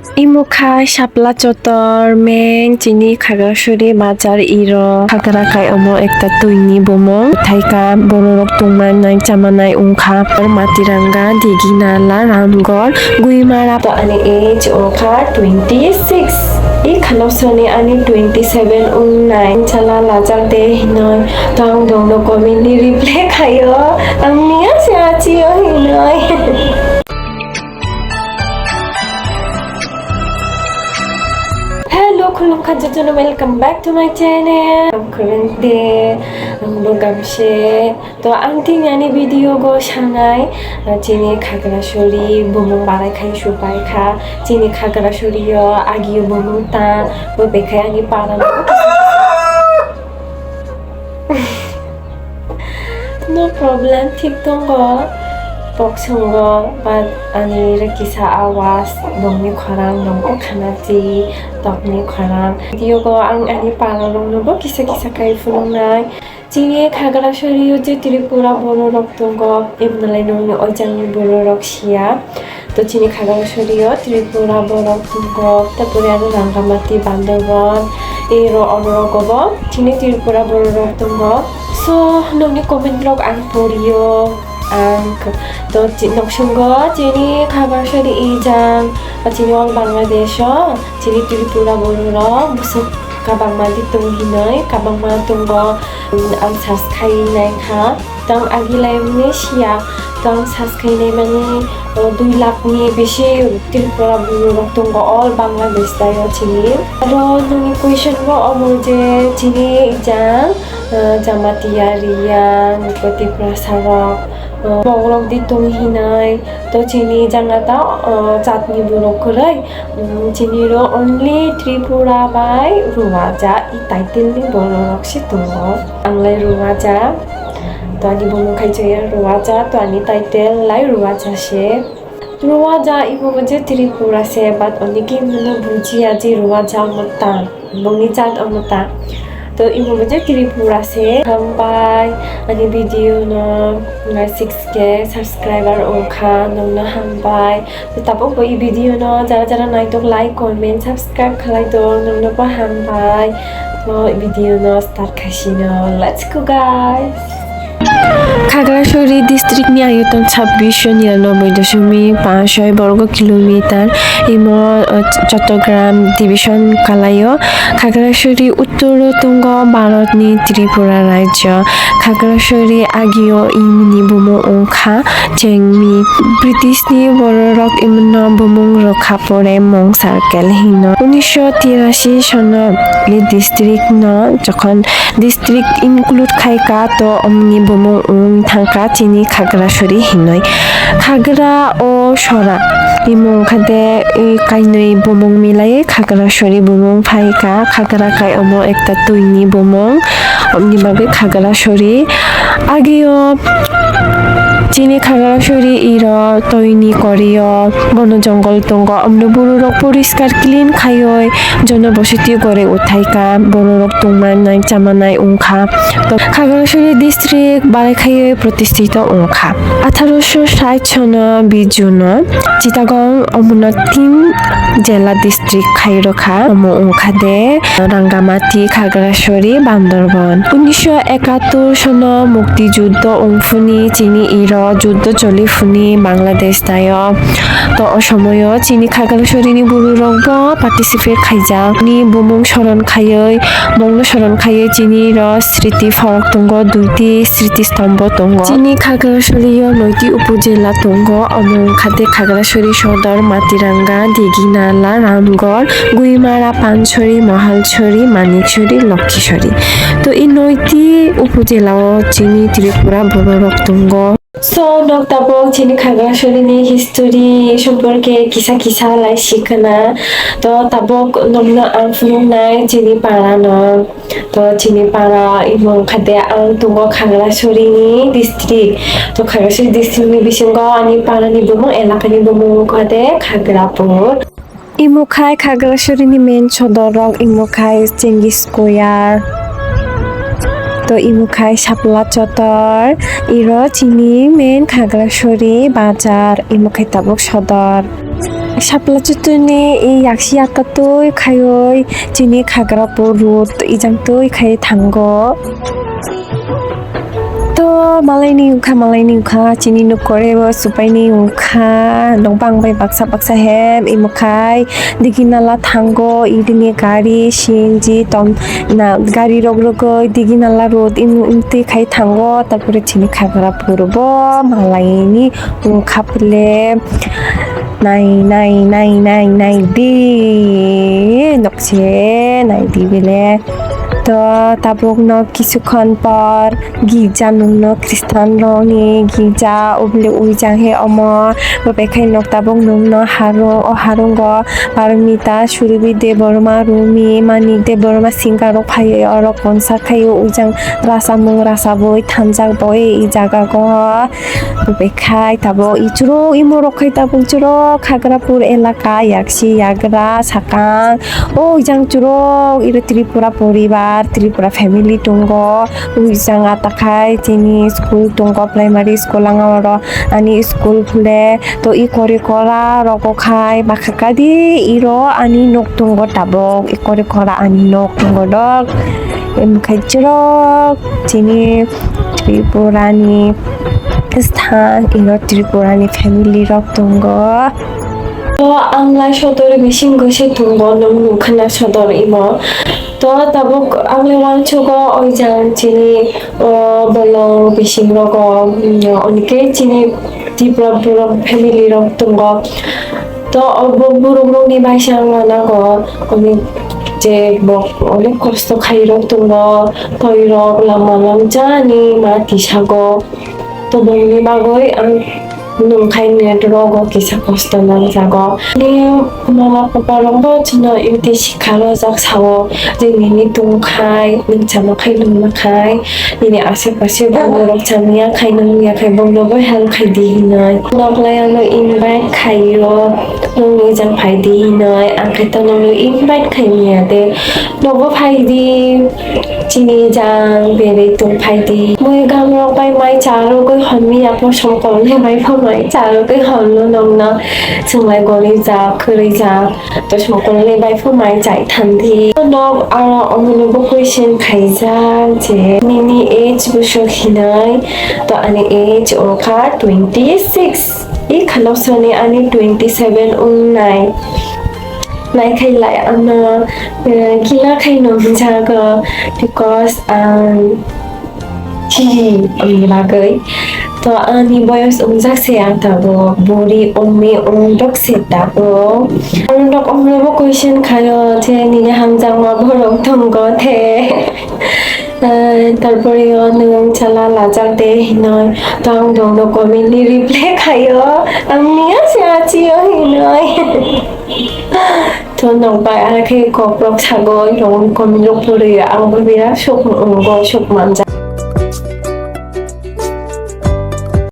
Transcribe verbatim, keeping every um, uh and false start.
Imo kha Sapla Chotor main chini Khagrasuri bazar iro. Khagra kai omo ekta twini bumung. Thaika bororok tongmanai chamanai wngkha. Matiranga, Digi Nala, Ramgarh, Guimara. To ani age wngkha twenty six. I khanosoni ani twenty seven wngnai. Chala lajak de hinoi. To ang dongno comment ni reply khaio. Ang niya se achio hinoi. Hello, khulumkha jotono, welcome back to my channel. Ang khulumde, ang bo gamse. To ang tini ani video go sanai, ah, chini Khagrasuri bumung barai khai supai kha. Chini Khagrasuri yo agio bumung ta, bo bekhai ani para no. No problem, thik tongo. Pok songo, but ani re kisa awas, nongni khorang, nong o khana chi, tokni khorang. Video go ang ani para rok no bo kisa kisa kai phunuknai. Chini Khagrasuri o je Tripura bororok tongo, ebonalai nongni oijangni bororok siya. To chini Khagrasuri o Tripura borok tongo, tarpore aro Rangamati, Bandarban, ero onorok obo chini Tripura bororok tongo. So, nokni comment rok ang porio, ang to chi-, noksungo chini Khagrasuri ijang, chini ol Bangladesh o, chini Tripura bororok bwswk kabangma di tongo hinoi, kabangma tongo, ang search khai naikha. Tang agi laimani siya, tang search khainai mani, o, dui lakh ni bisi Tripura bororok tongo all Bangladesh dayo chini. Aro nini question bo omo je chini jang, o, Jamatia, Riyang, Tiprasa rok, o, bohrok di tong hinai, to chini janga ta, o, jatni borok kwrwi, um, chini ro only Tripura bai Ruaja i title ni bororok se tongo. Ang lai Ruaja. To ani bumung khai chaya Ruaja, to ani title lai Ruaja se. Ruaja imo bo je Tripura se, but onekhe imono bujiya je Ruaja omo ta, bongni jat omo ta. To imo bo je Tripura se. Hambai ani video no, nai six K subscriber ongkha, nongno hambai. To tabuk bo i video no jara jara naitok, like, comment, subscribe khlai tong, nongno bo hambai. To i video no start khaisino. Let's go, guys. Khagrasuri district ni ayoton sabbish niranobboi doshomik panch soi borgo kilometer. Imo, uh, Chattogram division kalaio. Khagrasuri uttoro tongo Bharat ni Tripura rajyo. Khagrasuri agio imni bumung ongkha chengmi. British ni bororok imno bumung rwkha pore Mung Circle hino. Unisho tirashi sono i district no jokhon district include khaika, to omni bumung wng thangkha chini Khagrasuri hinoi. Khagra o sora imung khade i kainwi bumung milai Khagrasuri bumung phaika. Khagra kai omo ekta twini bumung, omni bagwi Khagrasuri. Agio chini Khagrasuri iro toini korio bono jongol tongo, omno bororok poriskar clean khaioi jono bositi gore uthaika, bororok tongmanai chamanai wngkha. To Khagrasuri district barai khaioi protistito wngkha. Atharo sho sait sono bijuno Chittagong omono tin jela district khairokha, omo wngkha de Rangamati, Khagrasuri, Bandarban. Unisho ekattor sono mukti juddo wngphuni chini iro juddo choliphuni Bangladesh dayo. To o somoyo chini Khagrasurini bororokbo participate khaijak. Ni bumung soron khaioi, mungno soron khaioi chini iro sriti phorok tongo, duiti sriti stombo tongo. Chini Khagrasurio noiti upojela tongo, omo wngkha de Khagrasuri Sodor, Matiranga, Diginala, Ramgarh, Guimara, Panchori, Mohalchori, Maniksori, Lokkisori. To i noiti upojelao chini Tripura bororok tongo. So, nok tabuk chini Khagrasurini history somporke kisa kisa lai sikhwna. To tabuk nokno ang phunuknai chini parano. To chini para imung khade ang tongo Khagrasurini district. To Khagrasuri district ni bisingo ani parani bumung, elakani bumung khade Khagrapur. Imo khai Khagrasurini main sodorrok, imo khai Chengi Square. To imo khai Sapla Chotor, iro chini main Khagrasuri bazar, imo khai tabuk sodor. Sapla chutuni i yaksi yata twi khaiwi chini Khagrapur road ijang twi khai thango. To malaini wngkha, malaini wngkha, chini nokore bo supaini wngkha, nokbang bai baksa baksa hem imo khai digi nala thango, idini gari, C N G, tom, na, gari rok rogoi digi nala road im, imtwi khai thango, tarpore chini Khagrapur bo malaini wngkha phle. Nai, nai, nai, nai, nai di, nokse, nai di bele. To tabuk no kisukhon por girja nungno Khristan rokni girja ubli ujang he omo. Bo bekhai nok tabuk nungno harung, o harungo Parmita, Surbhi Debbarma, Rumi, Manik Debbarma, singer rok phaiwi oro concert khaio ujang rasamung rasabwi thanjak bo i jaga go. Bekhai tabuk ichuro imorok khai tabuk ichuro Khagrapur elaka yaksi yagra sakang o ujang churo iro Tripura poribar Tripura family tongo. Ujang atakhai chini school tongo, primary school ang oro ani school phule to i kori kora rogo khai bakha kadi iro ani nok tongo tabuk i kori kora ani nok tongo dok. Em khai churo chini Tripura ni sthan ino Tripura ni family rok tongo. To ang lai sodor bisingo se tongo, nwng nukha na sodor imo. To tabuk ang lai uansugo oijang chini, o, bolong bising rogo, mm, onike chini Tripura borok family rok tongo. To obo borok rokni baisa ang manago, oni je bo onek kosto khairok tongo, toirok lama lamjani ma tisago. To bongni bagwi ang nwng khai net rogo kisa kosto nangjago. Ni mama papa rokbo chwngno U T C kha rojak sao je nini tongkhai nwng chama khai nwngma khai nini aswk aswk borok chamiya khai nwngya khai bongnobo help khai di hinwi. Noklai ano invite khaio nwng nijang phai di hinwi ang khai to nwngno invite khai manya de. Nobo phai di, chini jang berwi tong phai di. Mui gamrok bai mai cha rwgwi hwnwi ya, kosom kolni bai pho mai cha rwgwi hwnno nokno. Chwng lai gorwi jak, kwrwi jak, kosom kolni bai pho mai chai than di. Nok aro omono bo question khaijak je nini age bwswk hinwi, to ani age wngkha twenty six. I khano sani ani twenty seven wngnai. Naikhai lai ano, eh, gila khai nungjago because ang chini wngni bagwi. To ani boyos wngjak se ang tabuk, buri wngmi wngdok se tabuk. Ang nok wngnobo question khaio je nini hamjakma borok tongo the. Eh, tarpore o nwng chala lajak de hinoi, to ang dongno comment ni reply khaio, ang niya se achio hinoi. To nok bai ara khe kokrok sago, rong comment rok puri, ang bo birat sok, um, go sok manjak.